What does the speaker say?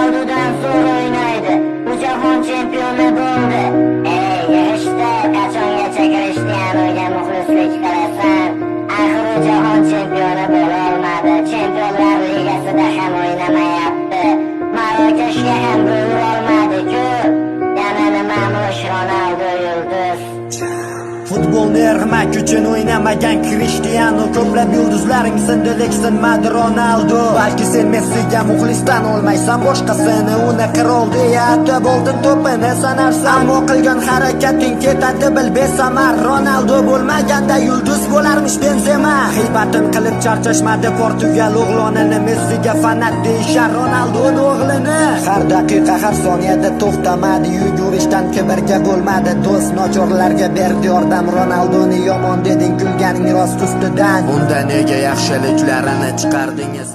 Ronaldodan zo'r o'ynaydi. U jahon chempioni bo'ldi. Ey, yig'ishtir, qachongacha Cristianoga muxlislik qilasan? Axir u jahon chempioni bo'la olmadi. Chempionlar ligasida ham o'ynamayapti. Marokashga ham gol urolmadi-ku. Yana nimamish Ronaldo yulduz? Futbolni ermak uchun o'ynamagan Cristiano. Ko'plab yulduzlaring sindi, lek sinmadi Ronaldo. Balki sen Messiga muxlisdan olmaysan boshqasini. Uni qirol deya atab, oltin to'pini sanarsan. Ammo qilgan harakating ketadi, bil, besamar. Ronaldo bo'lmaganda yulduz bo'larmish Benzema. G'iybatin qilib charchashmadi Portugal o'g'lonini. Messiga fanat deyishar Ronaldoni o'g'lini. Har daqiqa, har soniyada to'xtamadi yugurishdan, kibrga bo'lmadi do'st, nochorlarga berdi yordam. Ronaldoni yomon deding, kulganing rost ustidan. Unda nega yaxshiliklarini chiqardingiz?